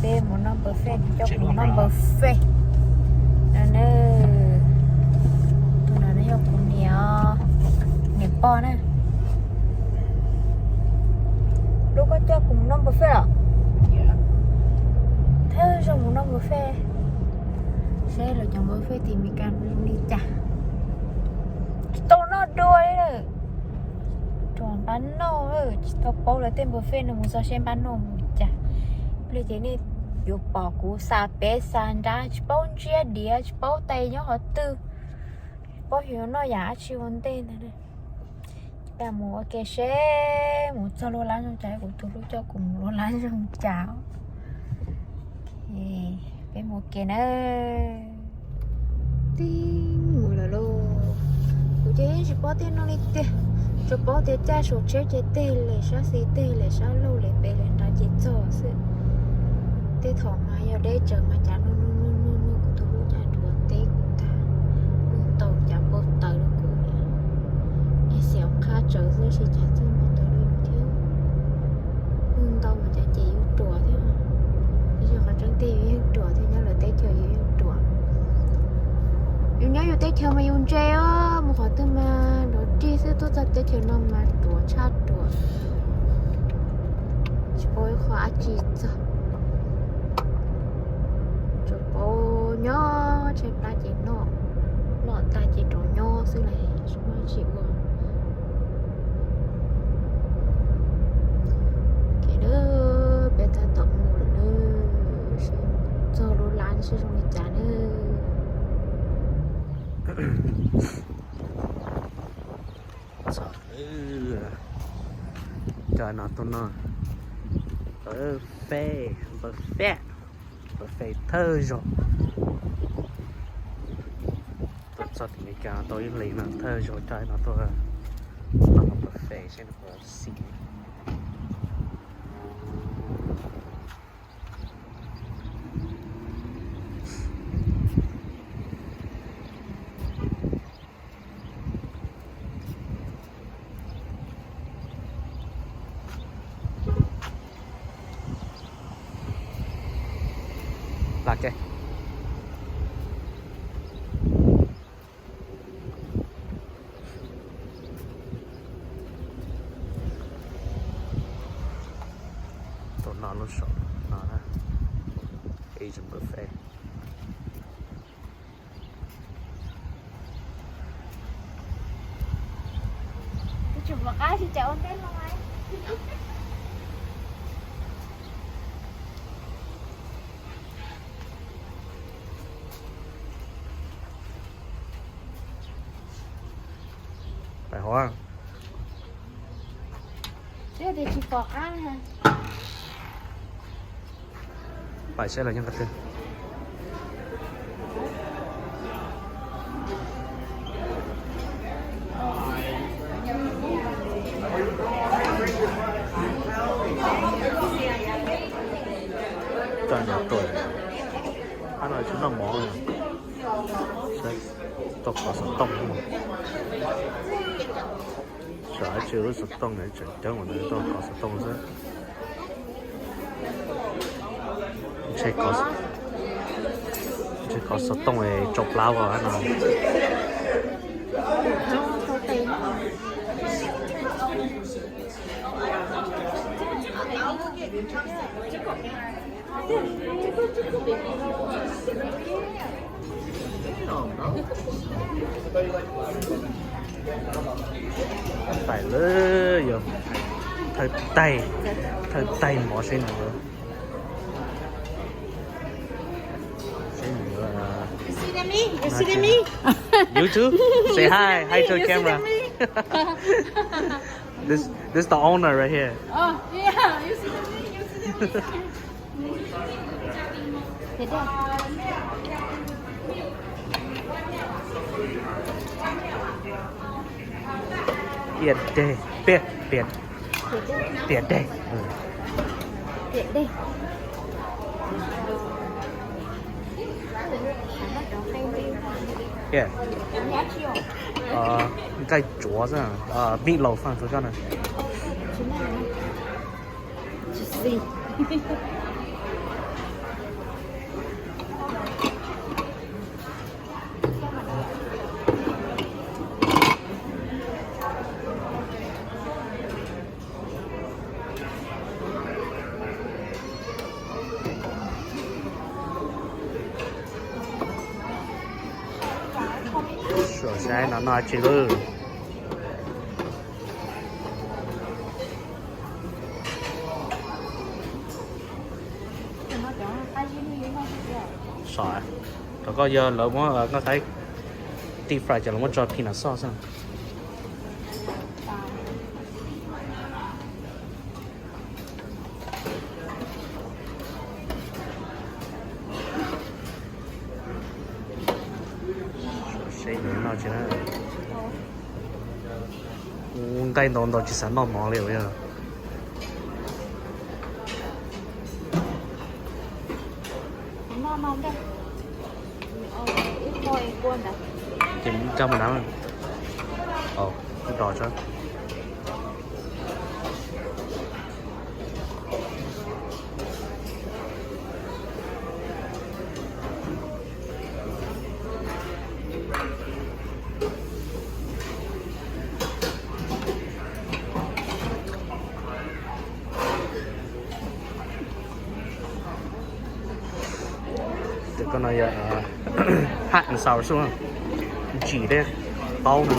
Peb mus noj buffet, coj kuv mus noj buffet no na. Tus no yog kuv niam, niam pog na. Lub koj coj kuv mus noj buffet los? Thawj zaug mus noj buffet, seb lawv cov buffet tim Meskas zoo li cas. Tsis tau noj dua li lawm. Ruam npab noj, tsis tau paub lawv tej buffet no mus txog seb npab noj mus cas. Pliag ces nej yuav pom kuv xa pem xa nrad, tsis paub ntsiab diav, tsis paub tais nyob qhov twg, tsis paub xyov yuav noj yam dab tsi ua ntej ntag. Cas mus ua ke seb mus txog lub lab zoo cas, kuv tus hlub coj kuv mus lub lab zoo cas. Peb mus ua ke na. Tib mus lawm lauj. Kuv ces yeej tsis paub tias noj li tiag, tsuas paub tias caij saum tsheb ces teg lem sab xis teg lem sab laug lem pem lem nrad ces txog xwb. Tej thaum mas yog deb tsawv mas cas nuj nuj nuj nuj nuj kuv tus hlub cas duav teb kuv tag, nuj ntau cas npau taws rau kuv. Niag xiam qhab tsawv xwb sis cas txawj npau taws rau yus thiab. Nuj ntau mas cas ces yus ruam thiab. Tab sis qhov tseeb tiag yus yeej ruam thiab, nyob lawv teb chaws yus yeej ruam. Yus nyob yus teb chaws mas yus ntse os, mus qhov twg mas nrov rig xwb, tuaj txog teb chaws no mas ruam tshaj ruam. Tsis paub ib qho dab tsi txog. Tsuas paub nyob tshaib plab ces noj, noj tag ces rov nyob xwb las, tsis muaj dab tsi ua. Kev dawb peb tab tom mus lawm nawb, seb txog lub lab seb zoo li cas nawb. Txog, cov no tuaj noj buffet, buffet, buffet thawj zaug. Tuaj txog tim Meskas tau ib hlis no thawj zaug coj no tuaj noj buffet seb nws puas xis. Lam ke. Tuaj noj lub saum no na, Asian buffet. Pais hov. Pais saib los nyob qhov twg. Tau noj mov, tau kov xov tooj. Xyov dab tsi lub xov tooj ntawd tseem coob ua ntawd tau kov xov tooj xwb. Ntshe kov xov tooj tsau plab ua no. Tais lawm yog thawj tais, thawj tais mov seb nws, seb nws. YouTube, say hi, hi to the camera. This, this is the owner right here. Piam deg, piam, piam, piam deg. Nqaij tsuav xwb, meatloaf faj tus koj na. Tsis xis. No no tsis lwj. Sov, rau koj yog lawv muab nqaij qaib deep fry ces lawv muab tso peanut sauce xwb. Seb no tsis na. Ua nqaij ntau ntau tsis xav noj mov li yog. Ces coj mus nab. Ov, do tso. Koj no yog hot and sour soup, ntsim thiab taub no.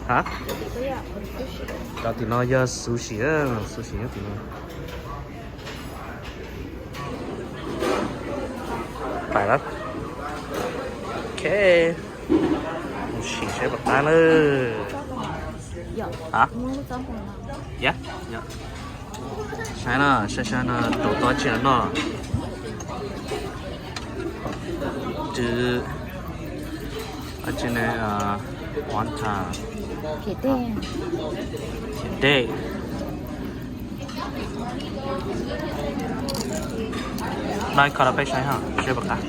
Ha, cov tim no yog sushi, sushi nyob tim no. Pais lawm. Ok, mus sim seb puas qab na. Ha, ya, saib no, saib saib no, rau tau tsi los noj. Twb, tsi ne, wonton, dej. No kho rau peb saib ho seb puas qab.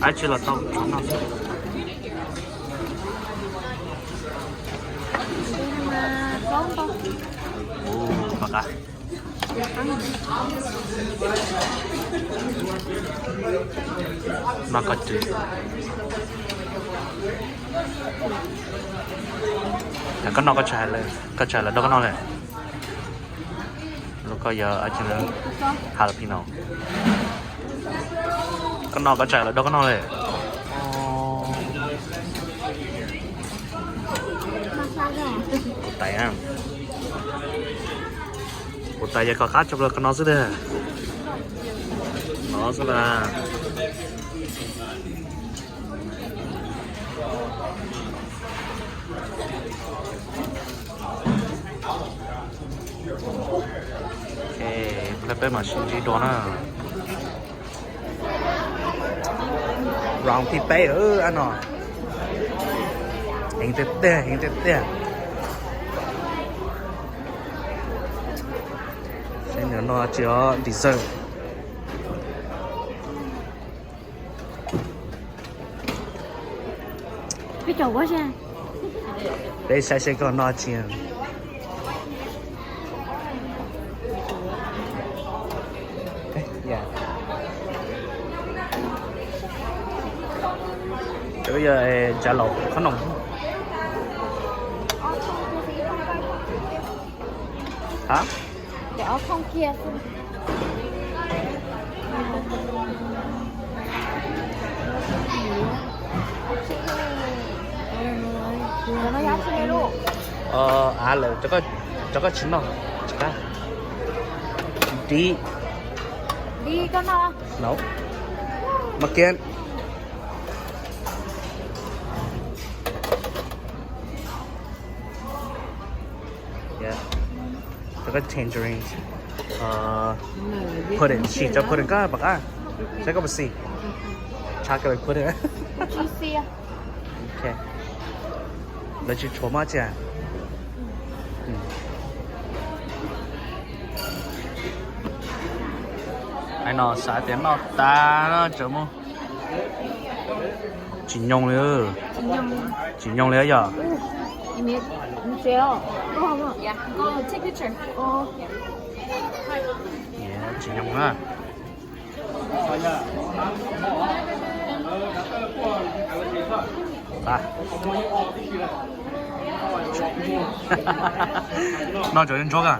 Ab tsi los tau tshuav no xwb. Puas qab? No koj tw, koj noj, koj tsis hais lawv dab koj noj li. Lub koj yog jalapeno. Koj noj koj tsis hais lawv dab koj noj li. Tais, kuv tais yog koj qab tso plaws koj no xwb tiag. No xwb na. Ok, peb mam sib ntsib dua na. Round thib peb ab no. Heev tiag tiag, heev tiag tiag. Seb nws no tsis ob dessert. Peb saib seb koj noj tsi. Cov yog cov laus khob noom. Ha, av lawm, rau koj tsis noj, tsis qab. Dib, dib koj noj. No, mas kiag. Rau koj tangerine pudding, sim cov pudding koj pom qab, saib koj puas xis. Chocolate pudding. Ok, lawv tsis tshuav mab tsi. Hais no xav tias noj tas no tseem mus. Tsis nyoos li. Tsis nyoos li yog. Tsis nyoos na. Noj tseem ntsuab ka.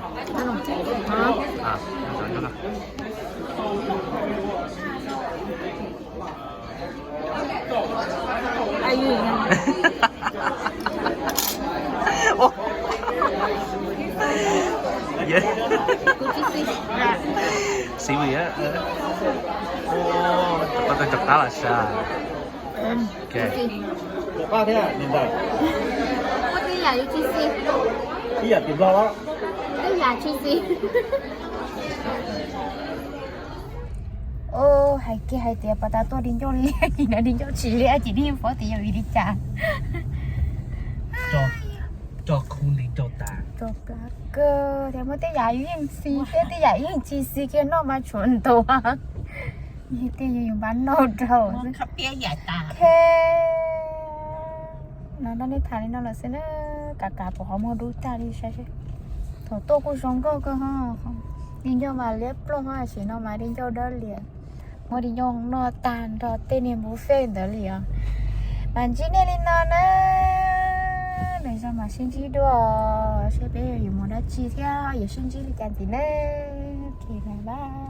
Xib vim, pab tau cov qab los sas. Ua tej yam yuav tsis xis. Ib yam tim Nplog los. Tej yam tsis xis. Hais kiag hais tias pas tas tuaj di ncauj liab, nim no di ncauj tsis liab ces nej yeej paub tias yog vim li cas. Tso khu nti rau tas. Rau plab kawg thiab, muaj tej yam yus yeej xis thiab tej yam yeej tsis xis kiag, noj mas tshuav ntuav. Yus tej yus npaj noj rau. No nrog nej tham li no lawm xwb na, kav kav puas ho muaj dub tag li saib seb. Thaum tuaj kuj zoo nkauj kawg ho, di ncauj mas liab ploog ho, tam sim no mas di ncauj dawb lias. Muab di ncauj noj tag nrho tej niag buffet ntawd li os. Mas ntsib nej li no na, lwm zaus mam sib ntsib dua, seb peb yuav mus dab tsi thiab yuav sib ntsib li cas ntxiv na. Ok, bye bye.